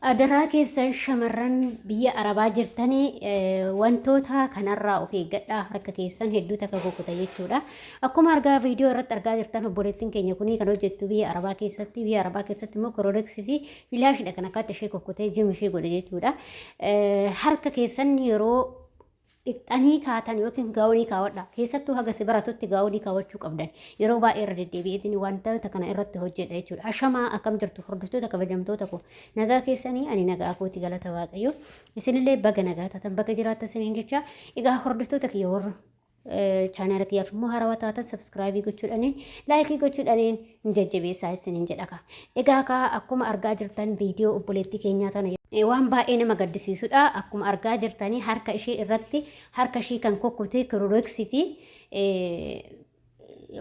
Adaraa keessan shamarran biyya arabaa jirtanii wantoota kanarraa of eeggadhaa harka keessan hedduu takka kukkuta jechuudha. Akkuma argaa viidiyoo irratti argaa jirtan obboleettiin keenya kunii kan hojjettu biyya arabaa keessatti biyya arabaa keessatti immoo koroodeksii fi filaashidha kan akkaatti ishee kukkutee jim ishee godhe jechuudha. Harka keessan yeroo dhiqxanii kaatan yookiin gaawonii kaawwadha. Keessattuu haga si baratutti gaawonii kaawwachuu qabdan. Yeroo baay'ee irra deddeebi'eetiin wantoota kana irratti hojjedha jechuudha. Ashamaa akkam jirtu hordoftoota kabajamtoota koo nagaa keessanii ani nagaa kooti galata waaqayyo. Isinillee baga nagaa taatan baga jiraattan isiniin jecha. Egaa hordoftoota kiyya warra chaanaala kiyyaaf immoo haarawaa taatan sabskraayibii gochuudhaniin laayikii gochuudhaniin hin jajjabeessaa isiniin jedha kaa. Egaa kaa akkuma argaa jirtan viidiyoo obboleettii keenyaa tana waan baay'ee nama gaddisiisudha. Akkuma argaa jirtanii harka ishee irratti harka ishee kan kukkute kirooreksii fi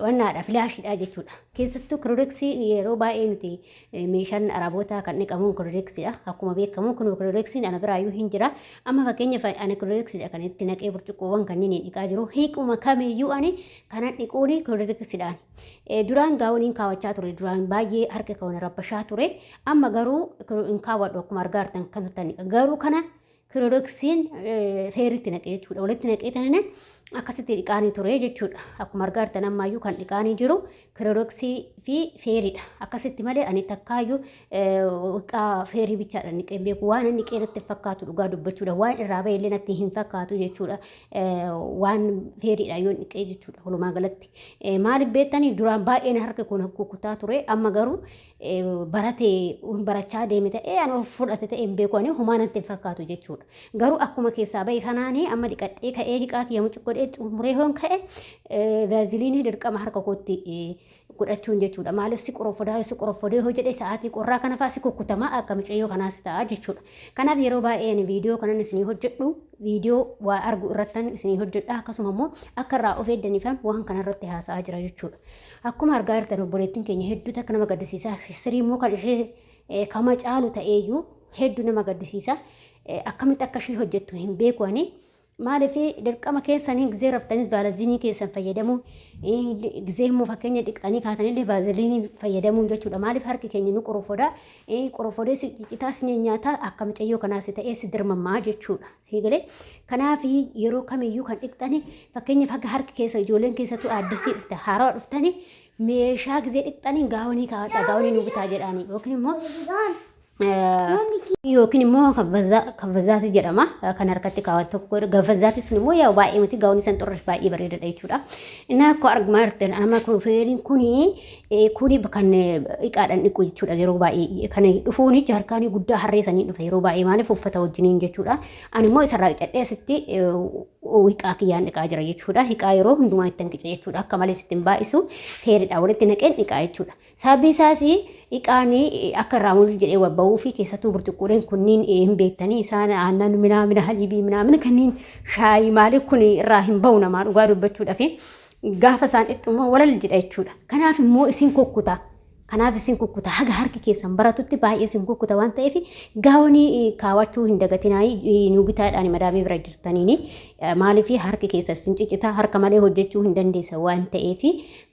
wannaadha filaashiidha jechuudha. Keessattuu kirooreksii yeroo baay'ee nuti meeshaan arabootaa kan dhiqamuun kirooreksiidha. Akkuma beekamu kun kirooreksiin ana biraayyuu hin jira. Amma fakkeenyaaf ana kirooreksiidha kan itti naqee burcuqqoowwan kanneen dhiqaa jiru. Hiiquma kamiyyuu ani kanan dhiquuni kirooreksiidhaan. Duraan gaawoniin kaawwachaa ture. Duraan baay'ee harka koona rabbashaa ture. Amma garuu hin kaawwadhu akkuma argaa jirtan kanatti. Garuu kana kirooroksiin feeritti naqee jechuudha. Walitti naqee tanina akkasitti dhiqaanii ture jechuudha. Akkuma argaa jirtan ammaayyuu kan dhiqaanii jiru kirooroksii fi feeriidha. Akkasitti malee ani takkaayyuu dhiqaa feerii bichaadha dhiqee hin beeku. Waan inni dhiqee natti hin fakkaatu dhugaa dubbachuudha. Waan irraa ba'e illee natti hin fakkaatu jechuudha. Waan feeriidha yoo dhiqee jechuudha walumaa galatti. Maaliif beektanii duraan baay'een harka kun kukkutaa ture amma garuu baratee barachaa deeme ta'ee ani of fudhate ta'ee hin beeku ani homaa natti hin fakkaatu jechuudha. Garuu akkuma keessaa ba'e kanaanii amma dhiqadhee ka'ee hiqaa kiyya mucuq godhee xumuree hoon ka'e vaaziliinii dirqama harka kootti godhachuun jechuudha. Maaliif si qorofodaa si qorofodee hoo jedhee sa'aatii qorraa kana fa'aa si kukkutamaa akka mucayyoo kanaas ta'a jechuudha. Kanaaf yeroo baay'ee ani viidiyoo kanan isinii hojjedhu viidiyoo waa argu irrattan isinii hojjedha akkasuma immoo akka irraa of eegganiifan waan kana irratti haasa'aa jira jechuudha. Akkuma argaa jirtan obboleettiin keenya hedduu takka nama gaddisiisa. Sirii immoo kan ishee kama caalu ta'eeyyuu hedduu nama gaddisiisa. Akkamitti akka ishee hojjettu hin beeku ani. Maaliif dirqama keessanii gizee raftanii vaalaziinii keessan fayyadamuu gizee immoo fakkeenya dhiqxanii kaatanillee vaaziliinii fayyadamuun jechuudha. Maaliif harki keenya nu qorofoda qorofodee si ciccitaa si nyaataa akka mucayyoo kanaas ta'ee si dirmammaa jechuudha. Sii galee kanaaf yeroo kamiyyuu kan dhiqxanii fakkeenyaaf akka harki keessa ijoolleen keessattuu aaddisii dhufte haarawaa dhuftanii meeshaa gizee dhiqxanii gaawonii kaa'adha gaawonii nu bitaa jedhaanii yookiin immoo yookiin immoo kavvazaati jedhama kan harkatti kaawwatu tokko kavvazaati sun immoo yaa baay'ee miti gaawonni san xurreef baay'ee bareedadha jechuudha. Inni akka argaa jirtan amma feeriin kuni kuni kan dhiqaadhaan dhiqu jechuudha yeroo baay'ee kan dhufuuni jaarkaanii guddaa harree sanii dhufa yeroo baay'ee maaliif uffata wajjiniin jechuudha. Ani immoo isarraa qicadhee asitti hiqaa kiyyaan dhiqaa jira jechuudha. Hiqaa yeroo hundumaa ittiin qica jechuudha. Akka malee sitti hin baay'isu feeriidhaan walitti naqeen dhiqaa jechuudha. Sababni isaas iqaan akka irraa mul'atu jedhee wal ba'uu fi keessattuu burcuqqooleen kunniin hin beektanii isaan aannan minaamina haliibii minaamina kanneen shaayii maalii kun irraa hin ba'u namaa dhugaa dubbachuudhaaf gaafa isaan dhixxu immoo walal jedha jechuudha. Kanaaf immoo isin kukkuta. Kanaaf isin kukkuta haga harki keessan baratutti baay'ee isin kukkuta waan ta'eef gaawonii kaawwachuu hin dagatinaa nu bitaadhaan madaamii bira jirtaniini maaliif harki keessa isin cicita harka malee hojjechuu hin dandeessan waan ta'eef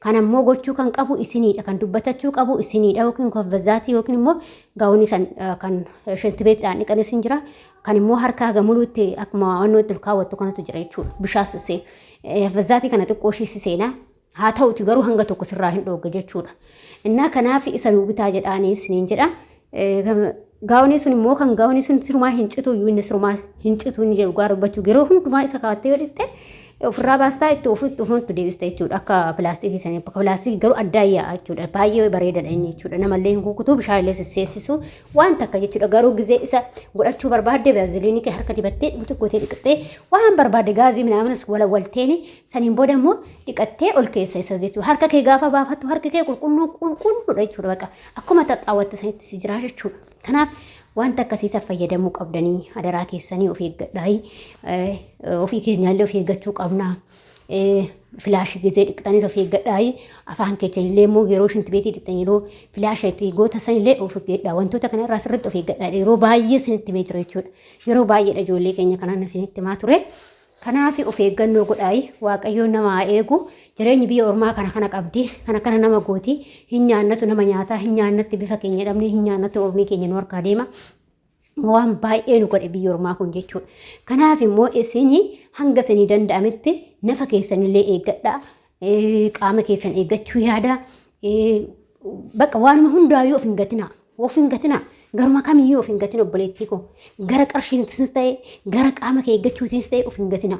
Kana immoo gochuu kan qabu isiniidha. Kan dubbatachuu qabu isiniidha yookiin kofazaatii yookiin immoo gaawonii san kan shintibeetidhaan dhiqanis hin jira. Kan immoo harka haga muluutti akkuma wannoo itti ol kaawwattu kanatu jira jechuudha. Bishaan sissee. Kofazaatii kana xiqqoo ishii siseenaa. Haa ta'uti garuu hanga tokko sirraa hin dhoogga jechuudha. Innaa kanaaf isa nuu bitaa jedhaanii isiniin jedha. Gaawonii sun immoo kan gaawonii sun sirumaa hin citu iyyuu inni sirumaa hin citu inni jedhu dhugaa dubbachuu yeroo hundumaa isa kaa'attee yoo dhiqxe ofirraa baastaa itti ofitti ofumattu deebista jechuudha akka pilaastikii sanii akka pilaastikii garuu addaa yaa'a jechuudha baay'ee bareedaadha inni jechuudha namallee hin kukutuu bishaan illee sisseessisu waan takka jechuudha garuu gizee isa godhachuu barbaadde vaaziliinii kee harka dibattee dhumtu gootee dhiqattee waan barbaadde gaazii minaaminas walawwalteeni saniin booda immoo dhiqattee ol keessa isas jechuudha harka kee gaafa baafattu harki kee qulqulluu qulqulluudha jechuudha baqa akkuma xaxxaawwatte sanitti si jira jechuudha. Kanaaf wanta akkasii san fayyadamuu qabdanii adaraa keessanii of eeggadhaa. Ofii keenyaallee of eeggachuu qabna. Filaashii gizee dhiqxanis of eeggadhaa. Afaan keessanillee immoo yeroo shintibeetii dhiqxan yeroo filaasha itti goota sanillee of eeggadhaa. Wantoota kana irraa sirriitti of eeggadhaa. Yeroo baay'ee isinitti himee jira jechuudha. Yeroo baay'eedha ijoollee keenya kanaan isinitti himaa ture. Kanaaf of eeggannoo godhaayi waaqayyoon nama haa eegu jireenyi biyya ormaa kana kana qabdi kana kana nama gooti hin nyaannatu nama nyaataa hin nyaannatti bifa keenya dhabne hin nyaannatu ormii keenya nu harkaa deema. Waan baay'ee nu godhe biyya ormaa kun jechuudha. Kanaaf immoo isin hanga isinii danda'ametti nafa keessanillee eeggadhaa. Qaama keessan eeggachuu yaada. Bakka waanuma hundaayyuu of hin gatinaa. Of hin gatinaa. Garuma kamiyyuu of hin gatin obboleettii koo. Gara qarshiitiis ta'e gara qaama kee eeggachuutiis ta'e of hin gatinaa.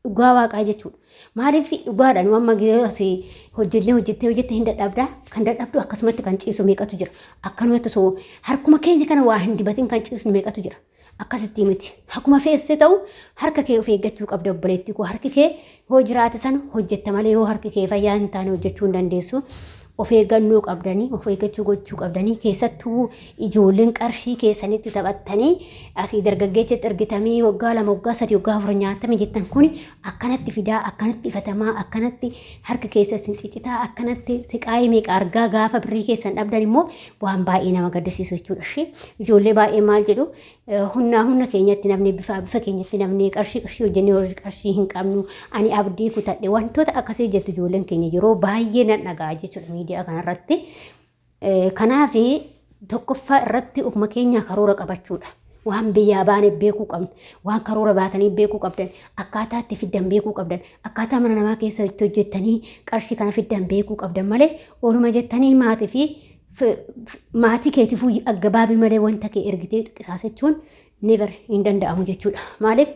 Dhugaa waaqaa jechuudha. Maaliif dhugaadha nu amma asii hojjennee hojjettee hojjettee hin dadhabdaa. Kan dadhabdu akkasumatti kan ciisu meeqatu jira. Akkanumatti osoo harkuma keenya kana waa hin dibatin kan ciisnu meeqatu jira. Akkasitti miti. Akkuma feesse ta'u harka kee of eeggachuu qabda obboleettii koo. Harki kee yoo jiraate sana hojjetta malee yoo harki kee fayyaa hin taane hojjechuu hin dandeessu. Of eeggannoo qabdanii, of eeggachuu gochuu qabdanii, keessattuu ijoolleen qarshii keessanitti taphattanii asii dargaggeessatti ergitamii waggaa 2, waggaa 3, waggaa 4 nyaatame jettan kun akkanatti fidaa, akkanatti ifatamaa, akkanatti harka keessa isin cicitaa, akkanatti siqaayii meeqa argaa gaafa birrii keessan dhabdan immoo waan baay'ee nama gaddisiisu jechuudha. Ishee ijoollee baay'ee maal jedhu, humnaa humna keenyatti namni bifa bifa keenyatti namni qarshii qarshii hojjennee warri qarshii hin qabnu ani abdii kutadhe wantoota akkasii jettu ijoolleen keenya yeroo baay'ee nan dhaga'a jechuudha miidiyaa kanarratti. Kanaaf tokkoffaa irratti ofuma keenyaa karoora qabachuudha. Waan biyyaa baane beekuu qabna. Waan karoora baatanii beekuu qabdan. Akkaataa itti fiddan beekuu qabdan. Akkaataa mana namaa keessa itti hojjettanii qarshii kana fiddan beekuu qabdan malee ooluma jettanii maatii fi maatii keetiifuu aggabaabii malee wanta kee ergitee qisaasechuun never hin danda'amu jechuudha. Maaliif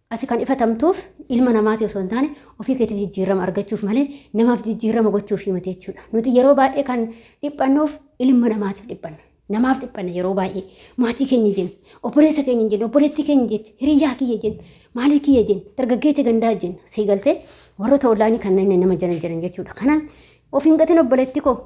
ati kan ifatamtuuf ilma namaati osoo hin taane ofii keetiif jijjiirama argachuuf malee namaaf jijjiirama gochuuf miti jechuudha. Nuti yeroo baay'ee kan dhiphannuuf ilma namaatiif dhiphanna. Namaaf dhiphanna yeroo baay'ee maatii keenya jenna, obboleessa keenya jenna, obboleettii keenya jenna, hiriyyaa kiyya jenna, maalii kiyya jenna, dargaggeessa gandaa jenna. Sii galtee warroota ollaanii kanneen nama jiran jiran jechuudha. Kanaaf of hin gatin obboleetti koo.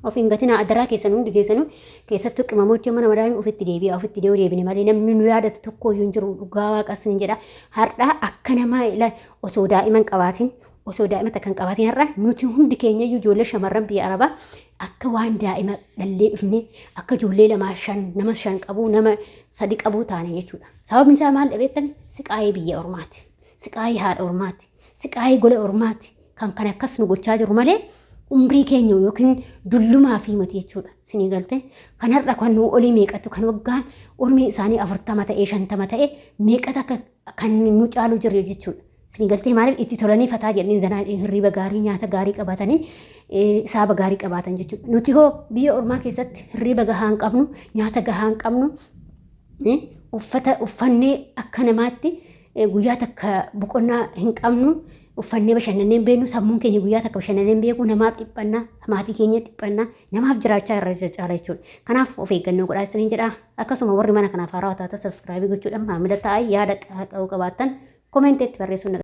Of hin gatinaa adaraa keessan hundi keessanuu, keessattuu qimamocha mana madaamii ofitti deebi'a. Ofitti deebi'uu deebine malee namni nu yaadatu tokko iyyuu hin jiru, dhugaa waaqas hin jedha. Har'aa akka namaa osoo daa'ima hin qabaatin, osoo daa'ima takka hin qabaatin, har'a nuti hundi keenya iyyuu ijoollee shamarran biyya arabaa akka waan daa'ima dhallee dhufne, akka ijoollee lamaa shan, nama shan qabuu, nama sadi qabuu taane jechuudha. Sababni isaa maal dhabeettan? Siqaayii biyya ormaati. Siqaayii haadha ormaati. Siqaayii gola ormaati. Kan kana akkas nu gochaa jiru malee umrii keenya yookiin dullumaa fi miti jechuudha. Sinii galte kan har'a kan nu olii meeqatu kan waggaan umrii isaanii 40 ta'ee 50 ta'e meeqatu akka kan nu caalu jiru jechuudha. Sinii galtee maaliif itti tolanii fataa jedhanii zanaa hirriba gaarii, nyaata gaarii qabaatanii, isaaba gaarii qabaatan jechuudha. Nuti hoo biyya ormaa keessatti hirriba gahaa hin qabnu, nyaata gahaa hin qabnu, uffata uffannee akka namaatti guyyaa takka boqonnaa hin qabnu, uffannee bashannanee hin beeknu, sammuun keenya guyyaa takka bashannanee hin beeku. Namaaf dhiphannaa, maatii keenya dhiphannaa, namaaf jiraachaa irra caala jechuudha. Kanaaf of eeggannoo godhaa isiniin jedha. Akkasuma warri mana kanaaf haarawaa taatan subscribe gochuudhaan maamila ta'aa, yaada qabu qabaattan commentiitti barreessuun.